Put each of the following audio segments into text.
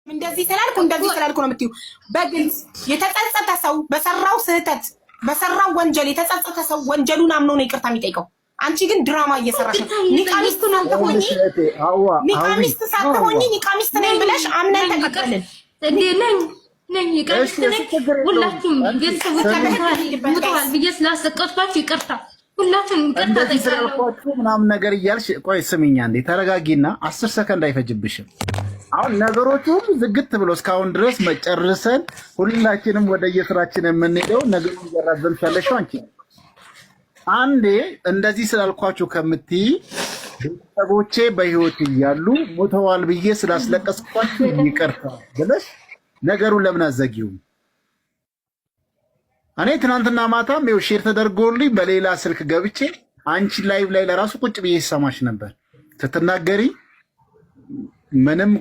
እንደዚህ ስላልኩ ነው የምትይው። በግልጽ የተጸጸተ ሰው፣ በሰራው ስህተት፣ በሰራው ወንጀል የተጸጸተ ሰው ወንጀሉን አምኖ ነው ይቅርታ የሚጠይቀው። አንቺ ግን ድራማ እየሰራሽ ነው። ኒቃሚስት ሳትሆኚ፣ ኒቃሚስት ሳትሆኚ ኒቃሚስት ነኝ ብለሽ አምነን ተቀበልን። እንዴ፣ ነኝ ነኝ፣ ይቅርታ ነኝ። ሁላችሁም ቤተሰቦች ሙተዋል ብዬ ስላሰቀጥኳችሁ ይቅርታ። ሁላችሁም ይቅርታ ጠይቃለሁ። ምናምን ነገር እያልሽ፣ ቆይ ስሚኛ እንዴ፣ ተረጋጊና 10 ሰከንድ አይፈጅብሽም። አሁን ነገሮቹ ሁሉ ዝግት ብሎ እስካሁን ድረስ መጨርሰን ሁላችንም ወደ የስራችን የምንሄደው ነገሩ እያራዘምሽ ያለሽው አንቺ። አንዴ እንደዚህ ስላልኳችሁ ከምትይ ቤተሰቦቼ በህይወት እያሉ ሞተዋል ብዬ ስላስለቀስኳችሁ ይቅርታ ብለሽ ነገሩን ለምን አዘጊውም? እኔ ትናንትና ማታም ይኸው share ተደርጎልኝ በሌላ ስልክ ገብቼ አንቺ live ላይ ለራሱ ቁጭ ብዬ ሰማሽ ነበር ስትናገሪ። ምንም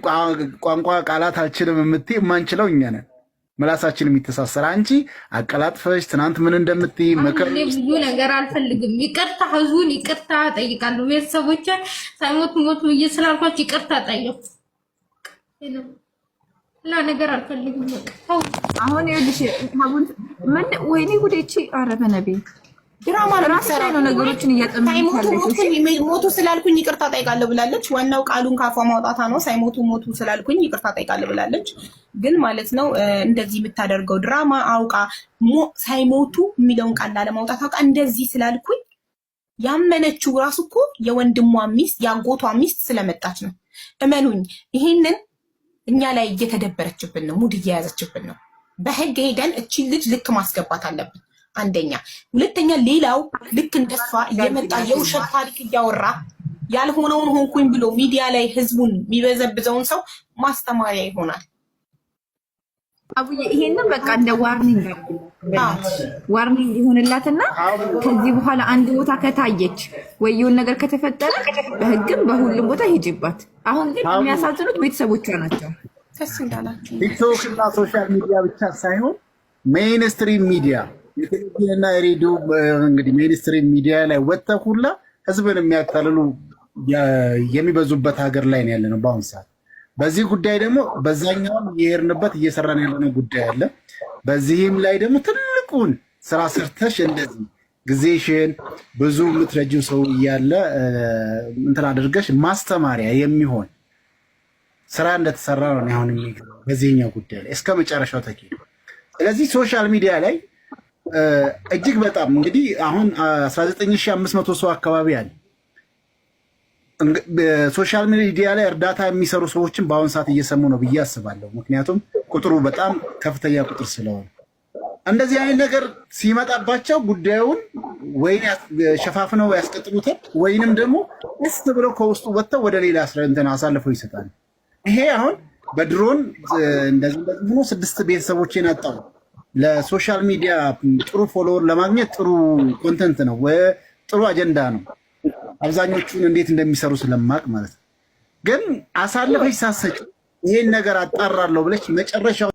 ቋንቋ ቃላት አልችልም የምትይ፣ የማንችለው እኛ ነን፣ ምላሳችን የሚተሳሰር። አንቺ አቀላጥፈሽ ትናንት ምን እንደምትይ ምክር ብዙ ነገር አልፈልግም። ይቅርታ፣ ህዝቡን ይቅርታ ጠይቃለሁ። ቤተሰቦችን ሳይሞት ሞት ብዬ ስላልኳቸው ይቅርታ ጠየቁ። ሌላ ነገር አልፈልግም። በቃ። አሁን ይኸውልሽ ምን፣ ወይኔ ጉዴ! እቺ ኧረ በነቢ ድራማ ነው። ራስሽ ላይ ነው ነገሮችን ሳይሞቱ እያጠመምሽ። ሞቱ ስላልኩኝ ይቅርታ ጠይቃለሁ ብላለች። ዋናው ቃሉን ካፏ ማውጣታ ነው። ሳይሞቱ ሞቱ ስላልኩኝ ይቅርታ ጠይቃለሁ ብላለች። ግን ማለት ነው እንደዚህ የምታደርገው ድራማ አውቃ፣ ሳይሞቱ የሚለውን ቃል ላለማውጣት አውቃ እንደዚህ ስላልኩኝ ያመነችው ራሱ እኮ የወንድሟ ሚስት፣ የአጎቷ ሚስት ስለመጣች ነው። እመኑኝ፣ ይሄንን እኛ ላይ እየተደበረችብን ነው፣ ሙድ እየያዘችብን ነው። በህግ ሄደን እቺን ልጅ ልክ ማስገባት አለብን። አንደኛ፣ ሁለተኛ፣ ሌላው ልክ እንደሷ እየመጣ የውሸት ታሪክ እያወራ ያልሆነውን ሆንኩኝ ብሎ ሚዲያ ላይ ህዝቡን የሚበዘብዘውን ሰው ማስተማሪያ ይሆናል። አቡዬ፣ ይሄንን በቃ እንደ warning ይሆንላትና ከዚህ በኋላ አንድ ቦታ ከታየች ወይ የሆነ ነገር ከተፈጠረ በህግም በሁሉም ቦታ ሂጂባት። አሁን ግን የሚያሳዝኑት ቤተሰቦቿ ናቸው። ደስ እንዳላችሁ። ቲክቶክ እና social media ብቻ ሳይሆን mainstream media፣ የቴሌቪዥን እና የሬዲዮ፣ እንግዲህ mainstream media ላይ ወጥተው ሁላ ህዝብን የሚያታልሉ የሚበዙበት ሀገር ላይ ነው ያለነው በአሁኑ ሰዓት። በዚህ ጉዳይ ደግሞ በዛኛውም እየሄድንበት እየሰራን ያለነው ጉዳይ አለ። በዚህም ላይ ደግሞ ትልቁን ስራ ሰርተሽ እንደዚህ ጊዜሽን ብዙ የምትረጂው ሰው እያለ እንትን አድርገሽ ማስተማሪያ የሚሆን ስራ እንደተሰራ ነው አሁን የሚገባው በዚህኛው ጉዳይ ላይ እስከ መጨረሻው ተኪዶ። ስለዚህ social media ላይ እጅግ በጣም እንግዲህ አሁን 19,500 ሰው አካባቢ አለ። Social media ላይ እርዳታ የሚሰሩ ሰዎችን በአሁን ሰዓት እየሰሙ ነው ብዬ አስባለሁ። ምክንያቱም ቁጥሩ በጣም ከፍተኛ ቁጥር ስለሆነ እንደዚህ አይነት ነገር ሲመጣባቸው ጉዳዩን ወይ ሸፋፍነው ያስቀጥሉታል፣ ወይንም ደግሞ እስ ብለው ከውስጡ ወጥተው ወደ ሌላ እንትን አሳልፈው ይሰጣል። ይሄ አሁን በድሮን እንደዚህ እንደዚህ ሆኖ ስድስት ቤተሰቦቼን አጣሁ። ለ social media ጥሩ follower ለማግኘት ጥሩ content ነው፣ ጥሩ አጀንዳ ነው። አብዛኞቹን እንዴት እንደሚሰሩ ስለማቅ ማለት ነው። ግን አሳልፈሽ ሳትሰጪ ይሄን ነገር አጣራለሁ ብለሽ መጨረሻው